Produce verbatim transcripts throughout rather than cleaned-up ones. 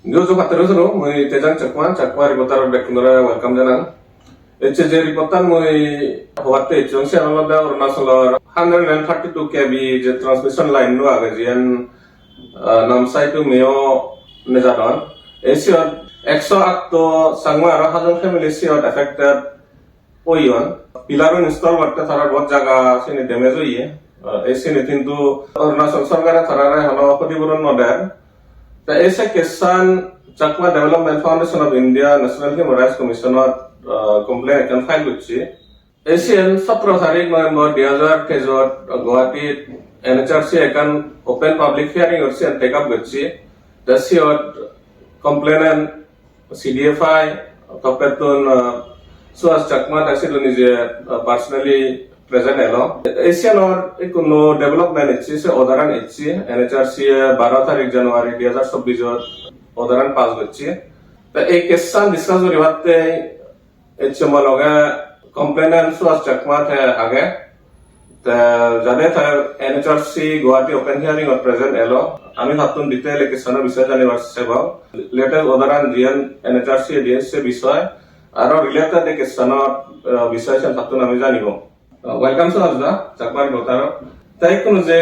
Juju patturu suru, mui Tejan Chakma, Chakma Reporter bekkunore welcome janang. Ecche je report-tan mui hobatte ecchong, siyan olode Arunachalor hundred and thirty-two K V je transmission line-no age, jiyan, ah, Namsai to Miao nejadon. Ei siyot ekso atto Changma aro Hajong family siyot affected oyon. Pillar-un install gotte tarar bahut jaga sini damage oye. Ah, ei sini hintu Arunachal sorkare tarare hono khotipuron no der. Te ei se case-an Chakma Development Foundation of India National Human Rights Commission-ot, ah, complaint ekkan file gocche. Ei siyan sotro tarik November dui hajar teijot Guwahati N H R C ekkan open public hearing-or siyan take up gocche. Te siyot complainant C D F I toppettun, ah, Suhas Chakma te sidu nije, ah, personally present elo. Ei siyanor ikko nuo development ecche, se order-an ecche, N H R C-e baro tarik January dui hajar chobbijot order-an pass gocche. Te ei case-an discuss guribatte ecche mo loge complainant Suhas Chakma te age. Te jade te N H R C Guwahati open hearing-ot present elo, ami tattun detail ei case-ano bisoye janibar chesta gorong. Latest order-an jiyan N H R C-e diye se bisoye, aro related ei case-ano, ah, bisoye siyan tattun ami janibo. Ah, welcome, Suhas da, Chakma Reporter-ot. Te ikkunu je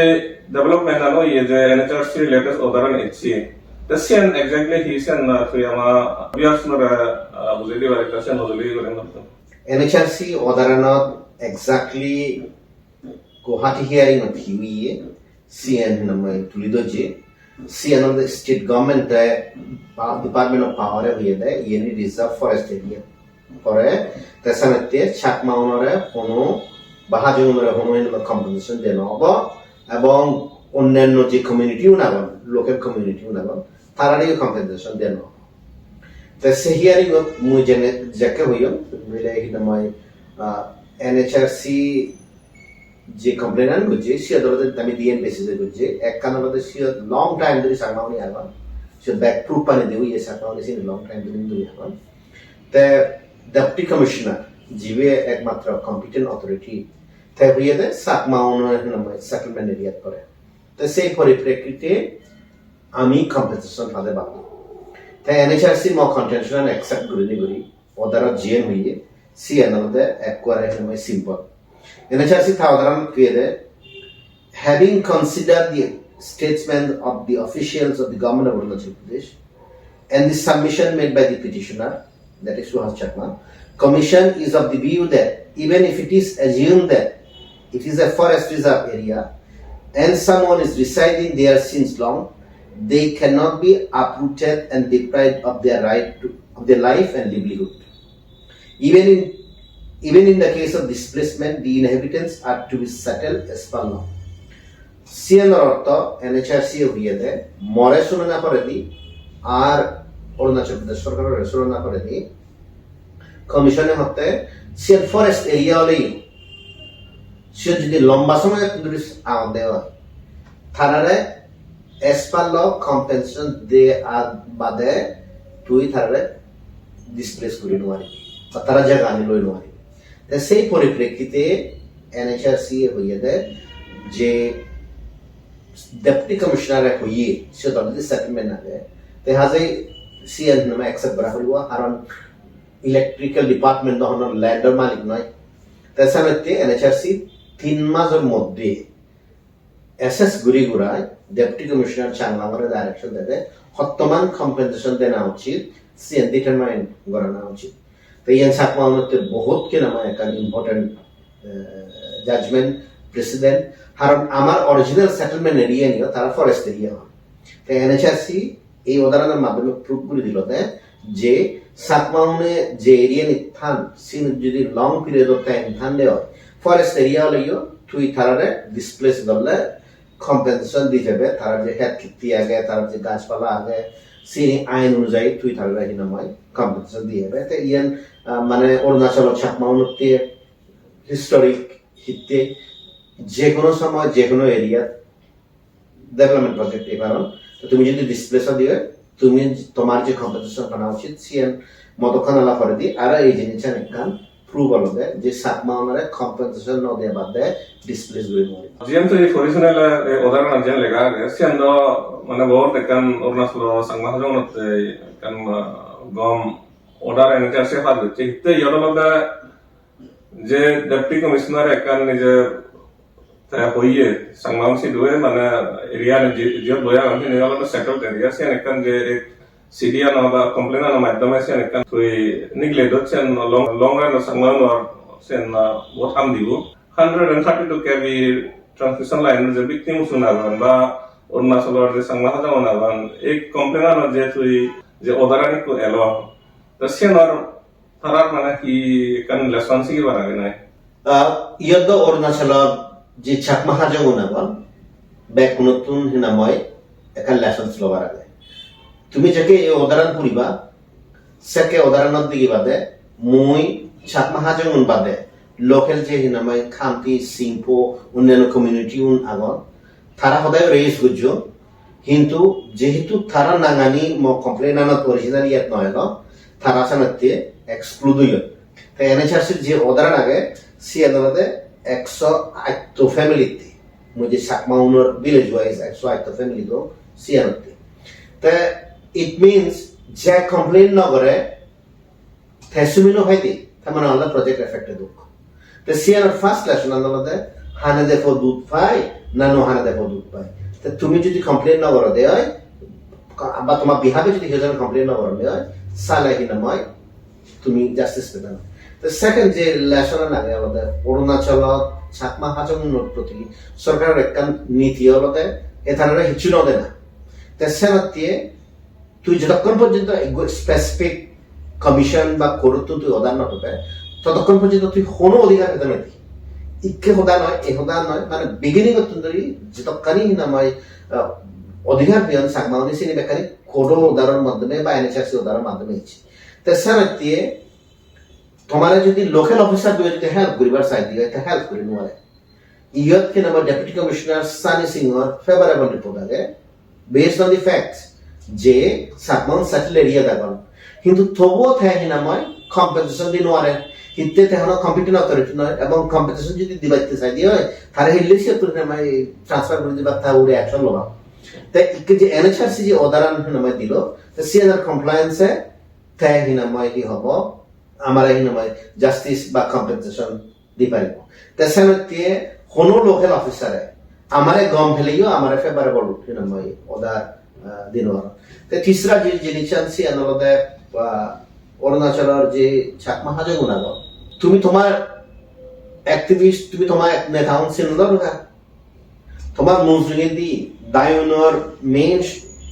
development-an oye, je N H R C latest order-an ecche, te siyan exactly hi, siyan, ah, tui ama viewers-unore, ah, bujei dibar ekka, siyan hojoli guri motto. N H R C order-anot exactly Guwahati hearing-ot hi oye, siyan hinamai tuli dojje. Siyan olode state government-e ba Department of Power-e hoyede, iyeni reserve forest area pore, te senotte Chakma-unore hono ba Hajong-unore hono hinamai compensation deno obo, ebong onnanno je community-un agon, local community-un agon, tarareyo compensation deno. Te se hearing-ot mui jene jekke hoyong, mile hinamai, ah, N H R C je complainant gojje, siyot olode ami diyen basis-e gojje. Ekkan olode siyot long time dhuri Chakma-uni agon. Siyot bek proof-ani de oye Chakma-uni siyeni long time dhuri dhuri agon. Te Deputy Commissioner, jibe ekmatro competent authority, te hoyede Chakma-uno hinamai settlement area-t pore. Te sei poriprekkite ami compensation pade babo. Te N H R C mo contention accept gurinei guri order-ot jiyen hoye, siyen olode ekkore hinamai simple. N H R C ta order-anot hoyede, having considered the statement of the officials of the government of Arunachal Pradesh and the submission made by the petitioner, that is Suhas Chakma, commission is of the view that even if it is assumed that it is a forest reserve area and someone is residing there since long, they cannot be uprooted and deprived of their right to, of their life and livelihood. Even in, even in the case of displacement, the inhabitants are to be settled as per law. Siyanor ortho N H R C hoyede, more sunona poredi, ar Arunachal Pradesh sorkarore sunona poredi, commission-e hotte siyan forest area oleyo, siyot jodi lomba somoy dhuri agonde oi, tarare as per law compensation de ar bade tui tarare displace guri nw paribi, ba tara jaga ani loi nw paribi. Te sei poriprekkite N H R C-e hoyede je Deputy Commissioner-e hoye, siyot already settlement age. Te hajei siyen hinamai accept gora poribo, karon electrical department do hono land-or malik noi. Te senotte N H R C tin major moddhe assess guri gurai Deputy Commissioner Changlang-ore direction dede, hottoman compensation dena uchit, siyen determine gorana uchit. Te iyen Chakma-unotte bohut hinamai ekkan important, eh, judgment, precedent. Karon amar original settlement area-niyo tara forest area hon. Te N H R C ei order-anor maddhome proof guri dilo de je Chakma-une je area-nit than, sinot jodi long period of time than de oi, forest area oleyo tui tarare displace gorle compensation di pebe, tarar je het khitti age, tarar je gajpala age, sini ain onujayi tui tarare hinamai compensation di pebe. Te iyen, ah, mane Arunachalot Chakma-unotte historic hitte je hono somoy je hono area development project ei paron. To tumi jodi displace odi oi, tumi tomar je compensation pana uchit, siyen mo dokken ola poredi aro ei jinissan ekkan proof olode je Chakma unore compensation no diye bade displace guri no paribo. Jiyan tui porisunele ei order-anot jiyan lega age, siyan do mane bahut ekkan Arunachalo Changma Hajongunotte ekkan, ah, gom order N H R C pass gocche. Hitte iyot olode je Deputy Commissioner ekkan nije te hoye Changma-un sidu mane area-an je, jiyot boi agon, siyeni olode settled area, siyan ekkan je C D ano ba complaint ano maddhome siyan ekkan tui neglect gocchen, long, long run-ot Changma-unor siyan, ah, bahut ham dibo. Hundred and thirty-two K V transmission line-or je victim-un agon ba Arunachalor je Changma Hajongun agon, ei complaint ano je tui je order-an ekko elo, to siyanor tarar mane hi ekkan lesson sigibar age nai? Ah, iyot do Arunachalor je Chakma Hajongun agon, bekkunottun hinamoi ekkan lessons lobar age. Tumi jekke ei order-an puriba, sekke order-anot degi bade, mui Chakma Hajongun bade, local je hinamoi Khamti, Singpho, onnanno community-un agon, tara hodai raise gojjon, hintu jehetu tara nangani mo complaint-anot original iyot no elo, tara senotte exclude oyon. Te N H R C-r je order-an age, siyan olode ekso atto family-tte, mui je Chakma-unor village wise ekso atto family do siyanotte. Te it means je complaint no gore, te sumi no paide, te mane olode project affected ok. Te siyanor first lesson-an olode, hane de po dud pai, na no hane de po dud pai. Te tumi jodi complain no goro de oi, ka-, ba toma behalf-e jodi keju complain no goro de oi, sale hinamoi tumi justice peda na. Te second je lesson-an age olode, Arunachalot Chakma Hajongunor proti sorkaror ekkan niti olode, e tarare hissu no dena. Te senotte tui jotokkon porjonto ekko specific commission ba court-ottun tui order no pebe, totokkon porjonto tui hono odhikar pede noi. Ikke hoda noi, e hoda noi, mane beginning-ottun dhori jotokkani hinamoi, ah, odhikar peyon Chakma-une sini bekkani court-o order-or maddhome ba N H R C order-or maddhome ecche. Te senotte tomare jodi local officer-gue jodi help guribar sai de oi, te help guri no pare. Iyot hinamoi Deputy Commissioner Sunny Singh-or favorable report age, based on the facts, je Chakma-un settled area-t agon. Hintu tobuo te hinamoi compensation di no pare. Hitte te hono competent authority noi, ebong compensation jodi dibatte sai de oi, tare hille siyottun hinamoi transfer guri dibatte ure action loba. Te ikke je N H R C je order-an hinamoi dilo, te siyanor compliance-e te hinamoi hi hobo, amare hinamoi justice ba compensation di paribo. Te senotte hono local officer-e amare gom peleyo amare favorable hinamoi order, ah, di no pare. Te tisra je jinissan siyan olode, ah, Arunachalor je Chakma Hajongun agon, tumi tomar activist, tumi tomar ek neta-un sin no doro ka? Tomar mujungedi Diyunor main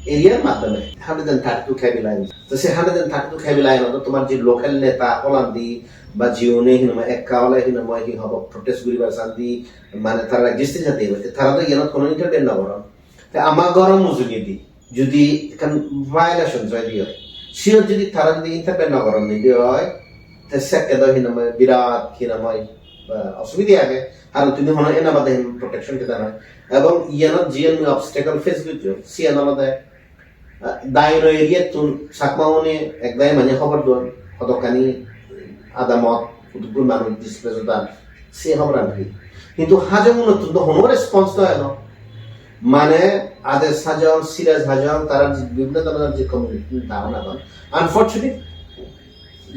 area-r maddhome hundred and thirty-two K V line. To se hundred and thirty-two K V line-ot tomar je local neta holandi ba jiune hinamoi ekka ole hinamoi hi hobo protest guribar sandi, mane tara existence adi, te tara do iyanot hono intervene no goron. Te ama goro mujungedi jodi ekkan violation jodi oi, siyot jodi tara jodi intervene no goron de oi, te sekke do hinamoi birat hinamoi, ah, osubide age. Karon tumi hono ena bade hin protection peda noi. Ebong iyanot jiyan obstacle face gojjo, siyan olode, ah, Diyun area-ttun Chakma-une ekdagi mane hobor don, hodokkani adamot, hudukkun manuj displace odan, se hoboran hi. Hintu Hajongunottun do hono response no elo. Mane Ades Hajong, Siraj Hajong, tara je bibhinno dhoronor je community down agon. Unfortunate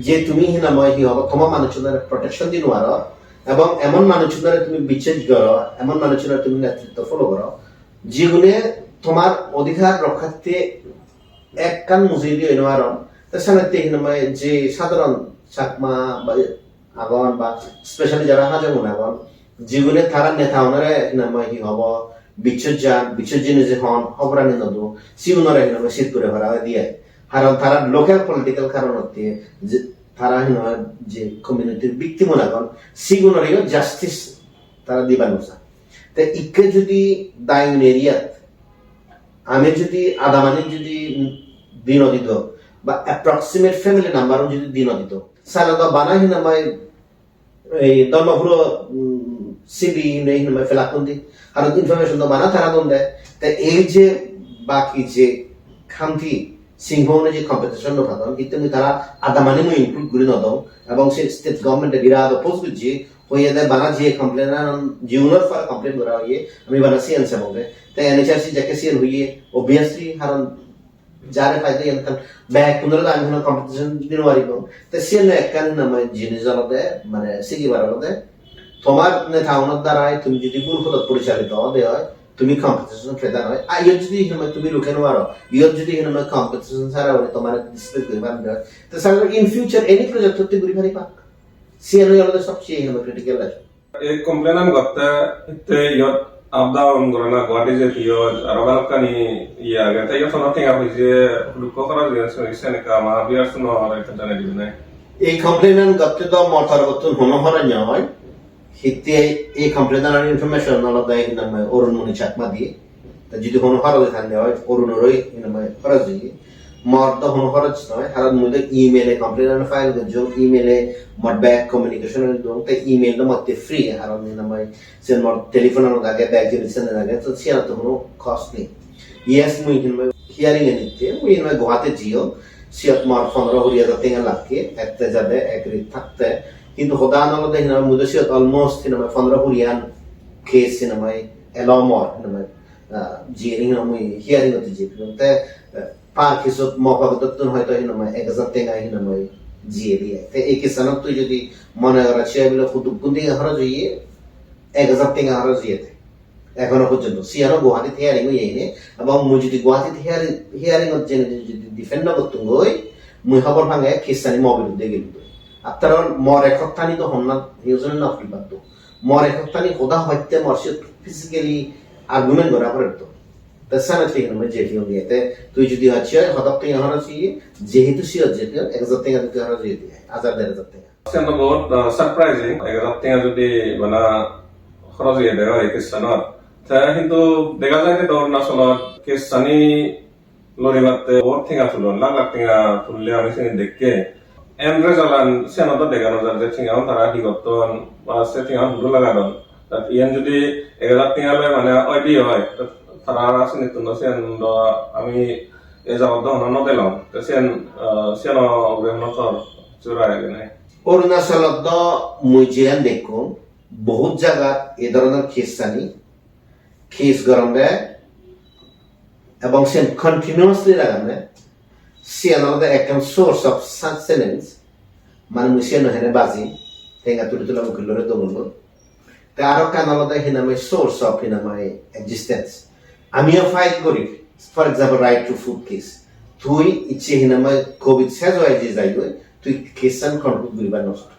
je tumi hinamoi hi hobo, toma manuchunore protection di no paro, ebong emon manuchunore tumi bichej goro, emon manuchunore tumi netritto follow goro, jigune tomar odhikar rokkhatte ekkan mujungedi oi no paron. Te senotte hinamoi je sadharon Chakma ba agon ba specially jara Hajongun agon, jigune tara neta unore hinamoi hi hobo, bichoj jan, bichoj jene je hon, hoborani no do, sigunore hinamoi sit guri para oi diye. Karon tara local political karonotte je tara hinamoi je community-r victim-un agon, sigunoreyo justice tara dibar no san. Te ikke jodi Diyun area-t ami jodi adamani jodi di no dido, ba approximate family number-un jodi di no dido, sale do bana hinamoi ei Dharmapuro, um, sibi hinamoi pelakkun di, aro information do bana tara don de. Te ei je baki je Khamti, Singho-une je compensation no padon, hitte mui tara adamani mui include guri no dong, ebong se state government-e birat oppose gojje, hoyede bana je complain-an, jiunor pore complain gora oye, ami bana siyan sebonge. Te N H R C jekke siyan hoye, obviously, haron jare paide iyan ekkan bekkunore do ami hono compensation di no paribong. Te siyan ekkan hinamai jinis olode, mane sigibar olode, tomar neta-unor darai tumi jodi bhul podot porichalito ode oi, tumi compensation peda noi. Ar iyot jodi hinamai tumi ruke no paro, iyot jodi hinamai compensation sara guri tomare displace guri pande oi, te sale in future any project-otte guri pariba. Siyan olode sobcheye hinamai critical issue. Ei complain-an gotte hitte iyot up down gorana, Guwahati jeyot aro balokkani iye age. Te iyot hono tenga poije hudukko horoj oye, sen ekka ama viewers-unore ekka janei dibe ne? Ei complain-an gotte do mor torobottun hono horoj no oi. Hitte ei complain-anor information olode hinamai Arun Muni Chakma diye. Te jodi hono horoj oi thande oi, Arunor oi hinamai horoj oye. Mor do hono horoj noi, haron mui do email-e complain-an file gojjong, email-e mor bek communication-an dong, te email do motte free, haron hinamai sen mor telephone-anot age, bek jinis sen age, to siyanot do hono cost nei. Yes, mui hinamai hearing-e nitte, mui hinamai Guwahati jiyong, siyot mor pondro kuri hajar tenga lagge, ette jade, ek rit thakte. Hintu hodan olode hinamai mui do siyot almost hinamai pondro kuri-an case hinamai elo mor, hinamai, ah, jiyeni hinamai mui hearing-ot jiyei. Te, eh, par hisop mo pocket-ottun hoito hinamai ek hajar tenga hinamai jiye diye. Te ei case-anot tui jodi mone goro siye bile hudukkun tenga horoj oye, ek hajar tenga horoj oye te. Ekhono porjonto. Siyano Guwahatit hearing oye ene. Ebong mui jodi Guwahatit hearing, hearing-ot jeinei jodi defend no gottung goi, mui hobor pange case-ani mo biruddhe gelo goi. After all, mor ek hottani do honna, hiyojone no puribatto. Mor ek hottani hoda hobatte mor siyot physically argument gora poretto. Te senotte hinamai jei piyonge. Te tui jodi hocche oi hodok tenga horoj oye, jehetu siyot jei piyon, ek hajar tenga jodi horoj oye de, hajar der hajar tenga. Siyan do bahut, ah, surprising. Ek hajar tenga jodi bana horoj oye de oi case-anot. Te hintu dega jai je do Arunachalot case-ani loribatte bahut tenga tulon, lakh lakh tenga tulle ami sini dekke. End result-an siyanot do dega no jar je tengaun tara hi gotton ba se tengaun hudu lagadon. Tat iyan jodi ek hajar tenga loi mane oide oi, tat tara sinittun do siyan do ami e jabot do hono no delong. Te siyan, ah, siyano ugure hono tor jora age ne? Arunachalot do mui jiyan dekkong, bohut jagat e dhoronor case-ani, case goronde ebong siyan continuously lagonde, siyan olode ekkan source of sustenance, mane mui siyan hene baji, tenga tuli tula mukillore dongoloi. Te aro ekkan olode hinamai source of hinamai existence. Amiyo fight gori, for example, right to food case. Tui icche hinamai covid sej oi je jai goi, tui case-an conclude guribar no sor.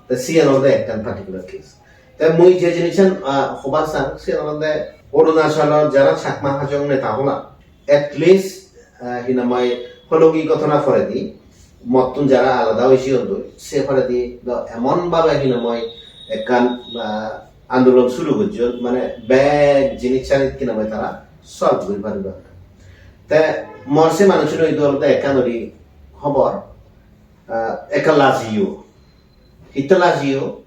Te siyan olode ekkan particular case. Te mui je jinissan, ah, hobar sang, siyan olode Arunachalor jara Chakma Hajong neta hola, at least, ah, hinamai Hologi ghotona poredi, mottun jara alada oiye siyottun, se poredi do emon bhabe hinamai ekkan, ah, andolon suru gojjon, mane bek jinissanit hinamai tara solve guri pariba. Te mor se manuchchun idu olode ekkan uri hobor, ah, ekka lajiyo. Hitte lajiyo?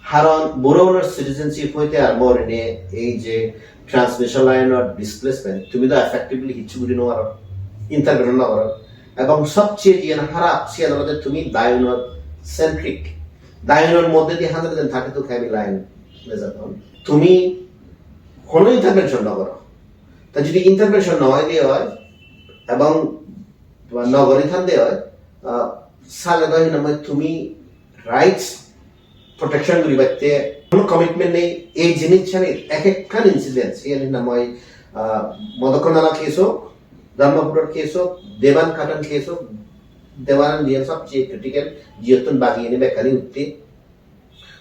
Haron buro buro citizenship hoite arambo gurinei ei je transmission line or displacement, tumi do effectively hissu guri no paro, intervene no paro. Ebong sobcheye jiyan harap siyan olode tumi Diyun-or centric. Diyun-or moddhedi hundred and thirty-two K V line nejadon. Tumi hono intervention no paro. Ta jodi intervention no oi de oi, ebong ba nogori thande oi, ah, sale do hinamai tumi rights protection guribatte hono commitment nei. Ei jinissanir ek ekkan incident, siyan hinamai, ah, Modokkonala case ok, Dharmapuror case ok, Devan Khatan case ok, Devan diyan sobcheye critical, jiyottun bagi ene bekkani utte.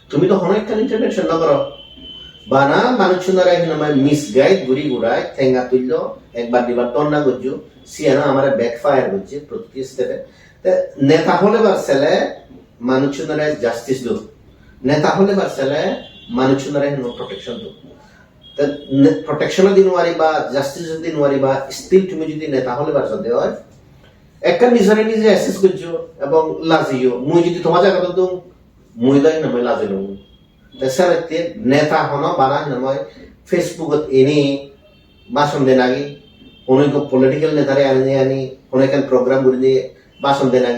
Tumi do hono ekkan intervention no goro. Bana manuchchunore hinamai misguide guri gurai tenga tullo, ekbar dibar dhorna gojjo, siyano amare backfire gojje protiti step-e. Te neta holebar sele manuchchunore justice do. Neta holebar sele manuchchunore hino protection do. Te ne-, protection-o di no pariba, justice-o di no pariba, still tumi jodi neta holebar jode oi, ekkan nijore nije assess gojjo ebong lajiyo. Mui jodi toma jagat odung, mui do hinamai lajilung. Te senotte neta hono bana hinamai Facebook-ot ene bhashon de nagi, Hono ekko political netare ani ani hono ekkan program gurinei bhashon dena,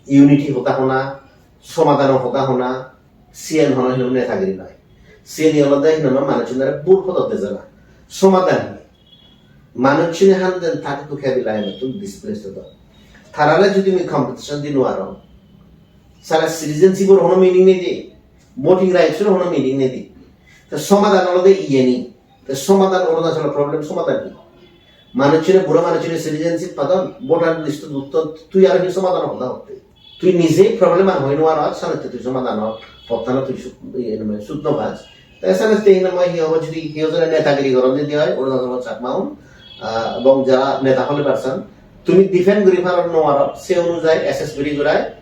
unity hoda hona, somadhano hoda hona, siyan hono hino netagiri noi. Siyani olode hino manuchunore bhul podot nejana. Somadhan hi? Manuchune hande thake to heavy line to displaced hodon. Tarare jodi mui compensation di no parong, sale citizenship or hono meaning nei de, voting rights or hono meaning nei de. To somadhan olode iyeni. To somadhan, Arunachalor problem somadhan hi? Manuchune, buro manuchune citizenship padon, voter list-ot utton, tui aro hi somadhan hoda hotte? Tui nije problem an hoi no paror, sale te tui somadhan or pottan tui sut, iye, mane sut no paj. Te sale te hino moi hi hobo jodi hi hojone netagiri goron jodi oi, Arunachalor Chakmaun, ah, ebong jara neta hole parson, tumi defend guri paror no paror, se onujai assess guri gurai,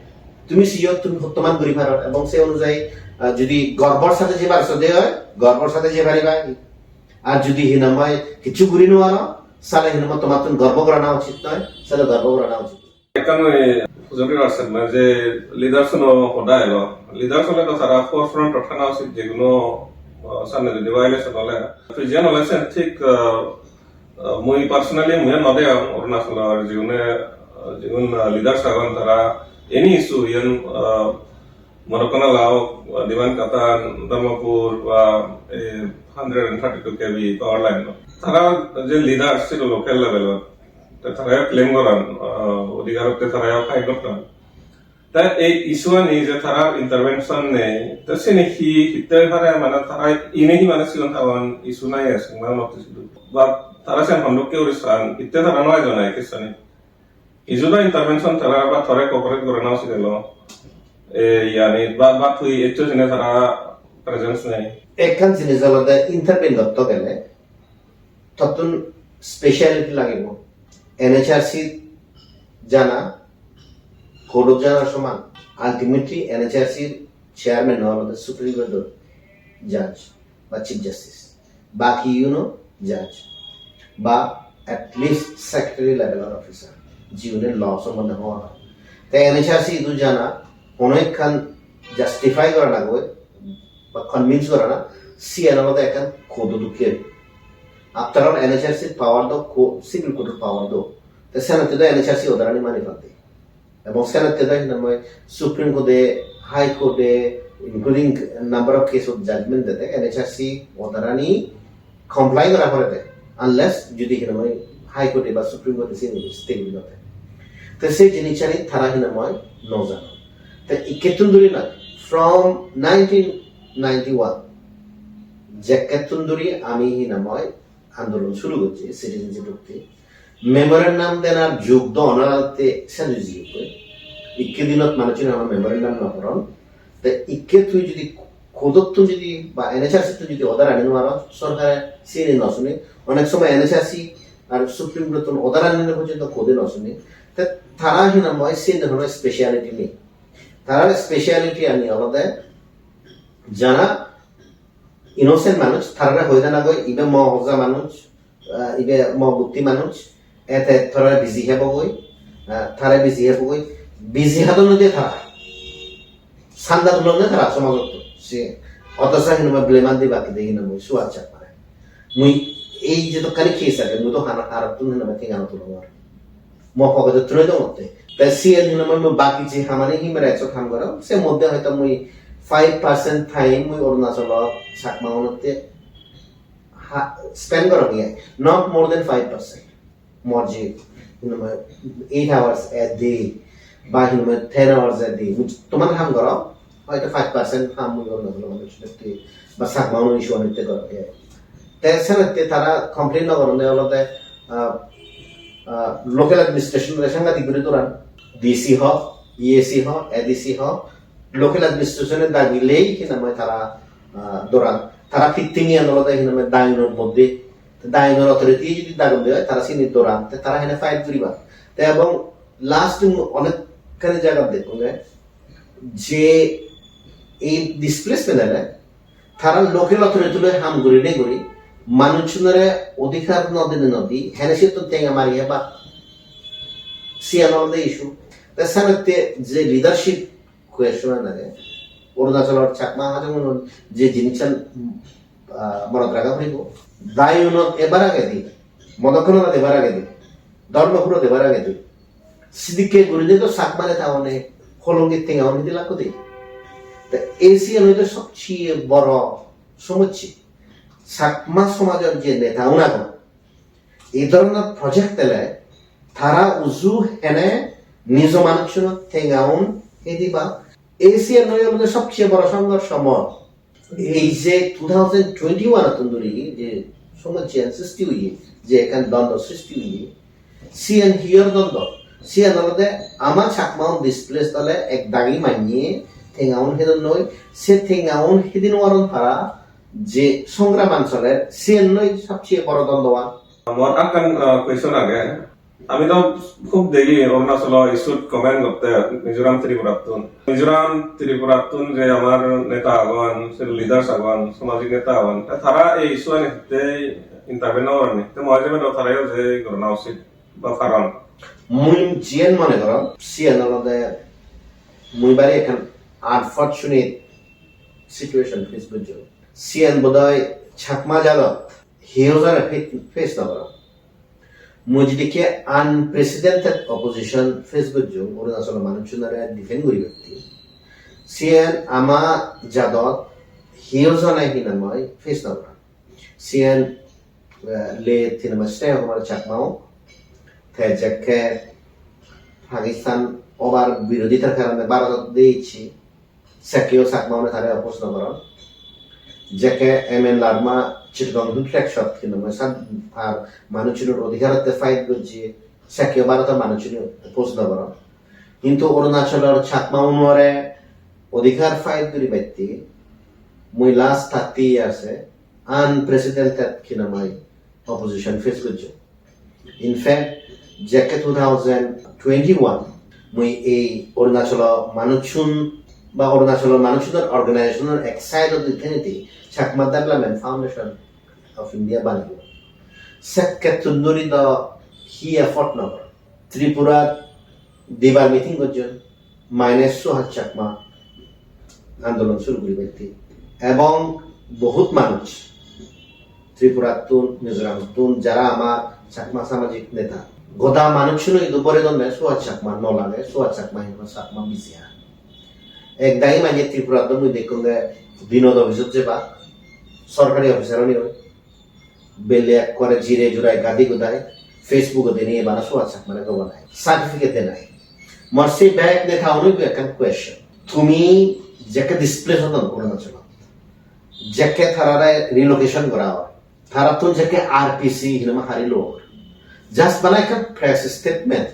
tumi siyot tumi hottoman guri paror, ebong se onujai, ah, jodi gorbor sathe je parso de oi, gorbor sathe je pariba. Ar jodi hinamai kichu guri no paro, sale hinamai tomattun gorbo gorana uchit noi, sale gorbo gorana uchit. Ekkan oi hujoli rasen na je leaders no hoda elo. Leaders ole to tara forefront ot thana uchit, jeguno, uh, samne jodi violation ole. To jen ole sen thik, uh, uh, mui personally mui no degong Arunachalor jigune, uh, jigun, uh, leaders agon tara any issue iyen, uh, Morokkona lao, Dibankata, Dharmapur ba, eh, hundred and thirty-two K V power line no. Tara je leader silo local level ot. Te tara claim goron, ah, odhikar otte tara fight gotton. Te ei issue ani je tara intervention nei, te sini hi hitte pare mane tara ine hi mane sigon sagon issue nai ase, mane motto sidu. Ba tara sen hondokke uri san, hitte tara noi jonai kisani. Ijuda intervention tara ba tore cooperate gorana ucit elo. E, yani, ba, ba tui eccho jine tara presence nei. Ekkan jinis olode intervene gotto gele, tottun speciality lagibo. N H R C jana, court of jana soman. Ultimately, N H R C chairman olode Supreme Court judge ba Chief Justice. Baki, you know, judge ba at least secretary level or officer, jiyune law sombonde hobor pai. Te N H R C idu jana, hono ekkan justify gorana goi ba convince gorana, siyan olode ekkan court-o dokke. After all, N H R C power do co-, civil court-o power do. Te senotte do N H R C order ani mani pande. Ebong senotte do hinamai Supreme Court-e, High Court-e, including number of case-ot judgment dede, N H R C order-ani comply gora porede, unless jodi hinamai High Court-e ba Supreme Court-e sini stay guri no de. Te se jinisani tara hinamai no jano. Te ikkettun duri na, from nineteen ninety-one, jekkettun duri ami hinamai andolon suru gocche citizenship-otte. Memorandum denar jug do onar te sadu jiyegoi. Ikke dinot manuchune hono memorandum no poron. Te ikke tui jodi court-ottun jodi ba N H R C-ttun jodi order ani no paro, sorkare sini no suni. Onek somoy N H R C ar Supreme Court-ottun order ani no porjonto court-e no suni. Te tara hinamai sini hono speciality nei. Tarar speciality ani olode jana innocent manuj, tarare hoi dana goi, ibe mo hoja manuj, ah, ibe mo butti manuj, ete tore biji hebo goi, ah, tare biji hebo goi, biji hadon de tara. Sanda tulon de tara somajotto. Se otosa hinamai blame an dibatte de hinamai suat chak mare. Mui ei je dokkani case age, mui do hana harottun hinamai thengano tulongor. Mo pocket-ot tule dongotte. Te siyen hinamai mui baki je hamani human rights-ot ham gorong, se moddhe hoito mui five percent time mui Arunachalor Chakma-unotte ha-, spend gorong ye, not more than five percent. Mor je hinamai eight hours a day ba hinamai ten hours a day, mui toman ham gorong, hoito five percent ham mui Arunachalor manuchunor te ba Chakma-unor issue-ani te gorong. Te senotte tara complain no goronde olode, ah, ah, local administration-ore sangadik guri doran, D C ho, E A C ho, A D C ho, local administration-e dagilei hinamai tara, ah, doran. Tara fitting-iyan olode hinamai dayunor moddhe. Dayunor authority jodi dagonde oi, tara sini doran. Te tara hene fight guriba. Te ebong last onekkani jagat dekkunge, je ei displacement ere tara local authority loi ham gurinei guri manuchunore odhikar no dine no di, hene siyottun tenga mari heba, siyan olode issue. Te senotte je leadership question an age, Arunachalor Chakma Hajongunor je jinissan, ah, monot raga poribo, dayunot ebar agedi Modokkhona debar agedi, Dharmapuro debar agedi, sidikke gurinei do Chakma neta hone Holongi tenga un hidi lakko de. Te ei siyan oide sobcheye boro somosse. Chakma somajor je neta un agon, ei dhoronor project ele tara uju hene nijo manuchunor tenga un hediba. Ei siyan oi olode sobcheye boro songhorsho mor. Ei je two thousand twenty-one ottun dhuri je somossyan sristi oye, je ekkan dondor sristi oye, siyan hiyar dondor? Siyan olode ama Chakma un displaced ole ek dagi manye tenga un hedon noi, se tenga un hedi nw paron para, je songraman soler, siyan noi sobcheye boro dondoan. Mor ekkan, ah, question age. Ami do hub degi Arunachalo issue-t comment gotte Mizoram Tripurattun. Mizoram Tripurattun je amar neta agon, se leaders agon, samajik neta agon, te tara ei issue-ani hitte intervene nw goron ni? Te mui jebe do tarayo je gorana usit ba paron. Mui jiyen mone gorong, siyen olode mui bari ekkan unfortunate situation face gojjong. Siyen bodoi Chakma jadot hiyo jone fa-, face nw goron. Mui jedikke unprecedented opposition face gojjong Arunachalo manuchunore defend guribatte, siyen ama jadot hiyo jone hinamai face nw goron. Siyen, eh, late hinamai Sneha Kumar Chakmao, te jekke Pakistan obar birodhitar karone Bharotot de icche, sekkeyo Chakma une tare oppose nw goron. Jekke M N Larma Chittagong Hill Tracts-ot hinamai sat tar manuchunor odhikaratte fight gojje, sekkeyo Bharotor manuchune oppose nw goron. Hintu Arunachalor Chakma unore odhikar fight guribatte mui last thirty years-e unprecedented hinamai opposition face gojjong. In fact, jekke two thousand twenty-one mui ei Arunachalo manuchun ba Arunachalo manuchunor organization-or ek side-ot di thenedi Chakma Development Foundation of India baneyong. Sekkettun dhuri do hi effort nw goron. Tripura dibar meeting gojjon, minus Suhas Chakma andolon suru guribatte. Ebong bohut manuj Tripurattun, Mizoramottun, jara amar Chakma samajik neta, goda manuchune idu bore donne Suhas Chakma nw lage, Suhas Chakma hinamai Chakma biji ar. Ek dagi manye Tripurattun mui dekkonge Binod office-ot jeba, sorkari officer-ani oi. Belle ekkore jire jurai gadi gudai, Facebook-ot deni ebara Suhas Chakmare gobo nai. Certificate de nai. Mor se bek neta unore ekkan question. Tumi jekke displace odon Arunachalot, jekke tarare relocation gora or, tarattun jekke R P C hinamai hari lor, just bana ekkan press statement,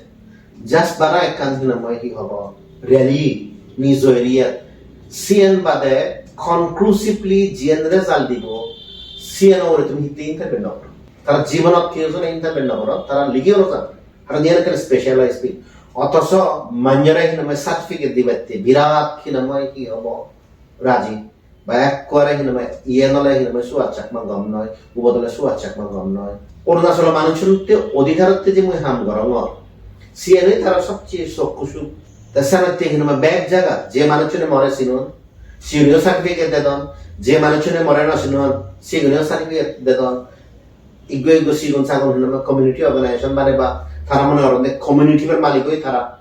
just bana ekkan hinamai hi hobo, rally, nijo area, siyen bade conclusively jiyen result dibo, siyen ugure tumi hitte intervene nw goro. Tara jibonot hiyo jone intervene nw goro, tara ligi olo jan. Aro niyan ekkan specialized field. Otoso manyore hinamai certificate dibatte birat hinamai hi hobo raji. Ba ekkore hinamai iyen ole hinamai Suhas Chakma gom noi, ubot ole Suhas Chakma gom noi. Arunachalo manuchunotte odhikarotte je mui ham gorongor, siyenoi tara sobcheye sokkusuk. Te senotte hinamai bek jagat je manuchune more sinon, siguniyo certificate dedon, je manuchune more nw sinon, siguniyo certificate dedon. Iggo iggo sigon sagon hinamai community organization baneba, tara mone goronde community-bor malik oi tara.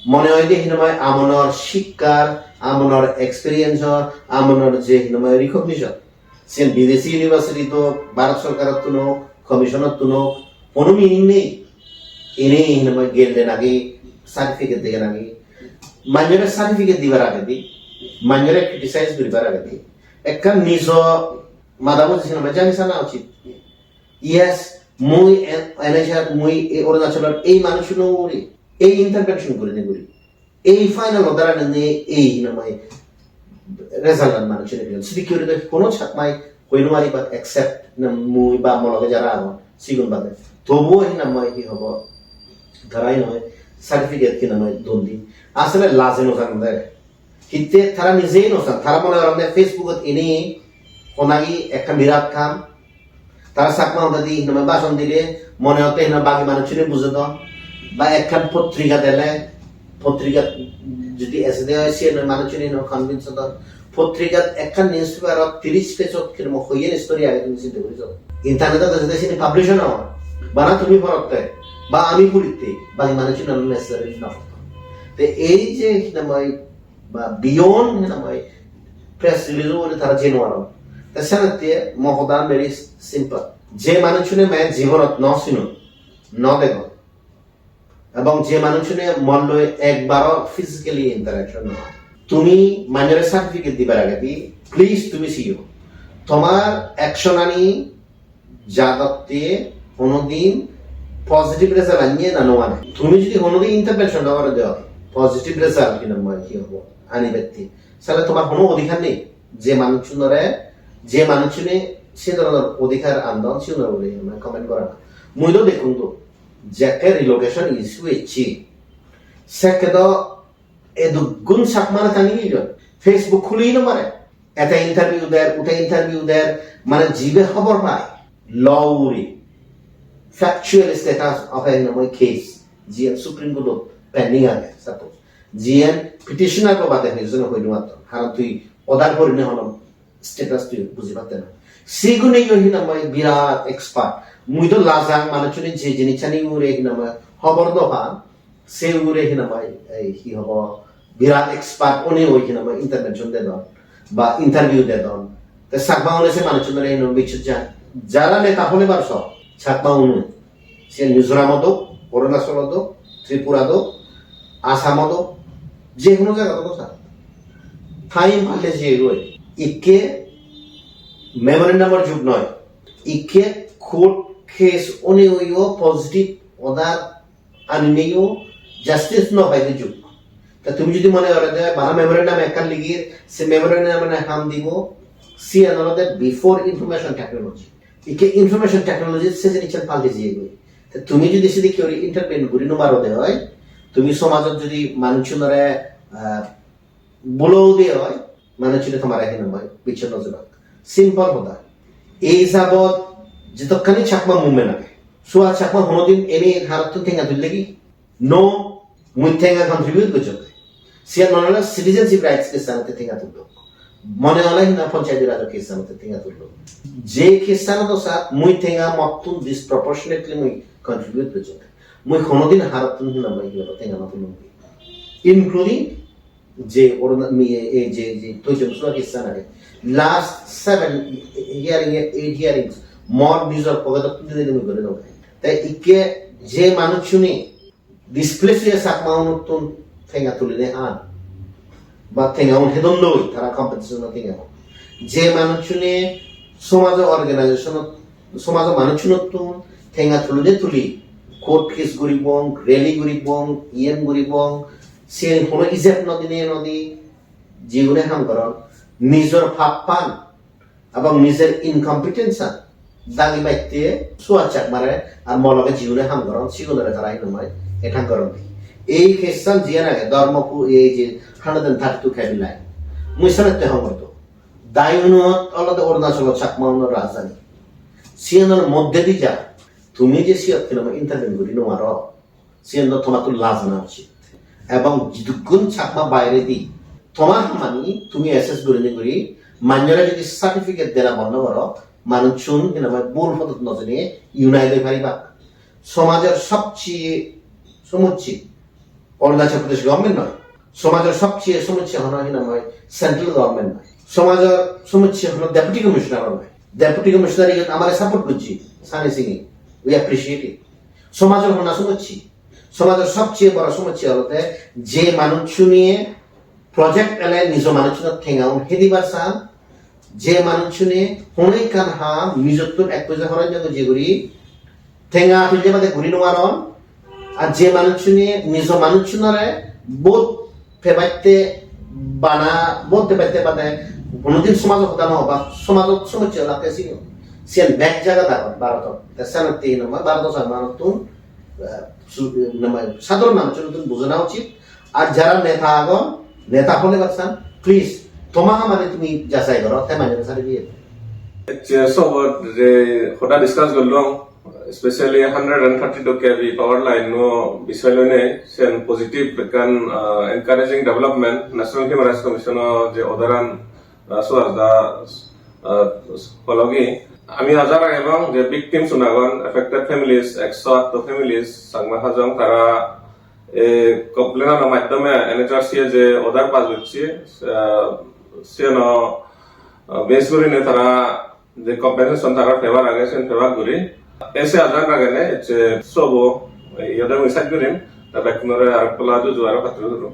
Mone hoide hinamai amonor sikkar, amonor experience-or, amonor je hinamai recognition, siyen bidesi university-t ok, Bharat sorkarottun ok, commission-ottun ok, hono meaning nei. Ene hinamai gelde nagi, certificate dege nagi. Manyore certificate dibar agedi, manyore criticize guribar agedi, ekkan nijo mada buji hinamai jani sana uchit. Yes, mui en-, enejak mui ei Arunachalor ei manuchuno ugure ei intervention gurinei guri, ei final order-ani nei, ei hinamai result-an manuchune peyon. Sidikke guri do hono Chakmai hoi nw pariba except na mui ba mo loge jara agon sigun bade. Tobuo hinamai hi hobo, tarai noi certificate hinamai don di. Asole laje nw jan de. Hitte tara nijei nw san, tara mone goronde Facebook-ot ini honagi ekkan birat kam. Tara Chakma hodadi hinamai bhashon dile mone hotte hinamai bagi manuchune bujodon. Ba ekkan potrika dele, potrika jodi ejede oi, siyen manuchune hinamai convince odon. Potrikat ekkan newspaperot tiris page-ot kiromo hoiyen story age tumi sinte guri so. Internet-ot jodi sini publish no, bana tumi porotte, ba ami puritte, bagi manuchun ami necessary no. Te ei je hinamai, ba beyond hinamai press release-o bole tara jei no paron. Te senotte mo hoda very simple. Je manuchune me jibonot no sinon, no degon, ebong je manuchune mor loi ekbaro physically interaction no oi, tumi manjore certificate dibar agedi, please tumi siyo. Tomar action ani jadotte honodin positive result anye na no ane. Tumi jodi honodin intervention no gore de, positive result hinamai hi hobo ani betti, sale tomar hono odhikar nei je manuchunore, je manuchune se dhoronor odhikar andon, sigunore bole hinamai comment gorana. Mui do dekkong do, jekke relocation issue ecche, sekke do edukgun Chakma neta nigiyon, Facebook khuli no pare. Ete interview der, ute interview der, mane jibe hobor pai, law uri, factual status of a hinamai case, jiyen Supreme Court-ot pending age, suppose. Jiyen petitioner ko bade hoyjone hoi no patton, haron tui order pori ne hono status tui buji patte na. Sigune yo hinamai birat expert. Mui do lajang manuchune je jinissani ugure hinamai hobor do pan, se ugure hinamai ei hi hobo, birat expert oni oi hinamai intervention dedon ba interview dedon. Te Chakma une se manuchunore hinamai bichut jan. Jara neta hole bar so, Chakma unu. Se Mizoram odok, Arunachal odok, Tripura odok, Assam odok, je hono jagat odok sa. Time palle je goi. Ikke memorandum or jug noi. Ikke court case oni oiyo positive order ani neyo justice no paide jug. Ta tumi jodi mone gore de bana memorandum ekkan ligir, se memorandum mane ham dibo, siyan olode before information technology. Ikke information technology se jinissan palti jiye goi. Ta tumi jodi sidi keuri intervene guri no paro de oi, tumi somajot jodi manuchunore, ah, bulo de oi, manuchune tomare hinamai bichon no jebak. Simple hoda. Ei jabot jetokkani Chakma movement age, Suhas Chakma honodin eni harottun tenga tulle gi? No, mui tenga contribute gojjong. Siyan mane hole citizenship rights case-anotte tenga tullong. Mane hole hina Panchayati Raj case-anotte tenga tullong. Je case-anot do sat mui tenga mottun disproportionately mui contribute gojjong. Mui honodin harottun hinamai tenga no tullong. Including je Aruna-, mi-, ei je, je Toichung Sua case-an age. Last seven hearing, eight hearings, mor nijor pocket-ottun dinei mui guri dong. Te ikke je manuchune displace oye Chakma unottun tenga tuline an, ba tenga un hedon doi, tara compensation tenga un. Je manuchune somajo organization-ot, somajo manuchunottun tenga tuline tuli, court case guribong, rally guribong, iyen guribong, siyen hono ijeb no dine no di, jigune ham goron, nijor pappan ebong nijor incompetence-an dagi batte Suhas Chakmare ar mo loge jigune ham goron, sigunore tara hinamai attack goron di. Ei case-an jiyan age, Dharmapur, ei je hundred and thirty-two K V line, mui senotte hongor do. Dayunot olode Arunachalot Chakma unor rajdhani. Siyanor moddedi ja, tumi je siyot hinamai intervene guri no paro, siyen do tomattun laj ana uchit. Ebong jidukkun Chakma bairedi tomar hamani tumi assess gurinei guri manjore jodi certificate dena bondo goro, manuchun hinamai bul podot no jeinei unite oi paribak. Somajor sobcheye somosse Arunachal Pradesh government noi, somajor sobcheye somosse hono hinamai central government noi, somajor somosse hono deputy commissioner noi. Deputy commissioner iyot amare support gojje, Sani Singh, we appreciate it. Somajor honna somosse? Somajor sobcheye boro somosse olode je manuchune project ele nijo manuchunor tenga un hedibar san, je manuchune hono ekkan ham nijottun ek poisa horoj no gojje guri tenga tulle bade guri no paron, ar je manuchune nijo manuchunore vote pebatte bana, vote pebatte bade honodin somajo hoda no hoba, somajot somosse olakke sigun. Siyan bek jagat agon Bharotot. Te senotte hi nang hoi Bharoto Chakmaunottun, eh, su-, nang hoi sadharon manuchunottun bujana uchit. Ar jara neta agon, neta hole bachan, please, toma hamani tumi jachai goro, te mane sari diye. Che sobo je hoda discuss gorlong, especially hundred and thirty-two K V power line no bisoy loinei, sen positive ekkan, ah, encouraging development. National Human Rights Commission o je order an Suhas da, ah, hologi. Ami aja ragebong je victims un agon, affected families, ekso atto families, Changma Hajong tara, eh, complain ano maddhome N H R C a je order pass gocche, ah, siyeno, ah, base gurinei tara je compensation tara pebar age, siyen pebar guri. Ese aja ragene, ecche sobo, eh, iyot ami side gurim, ta bekkunore aro pola juju aro patturu turu.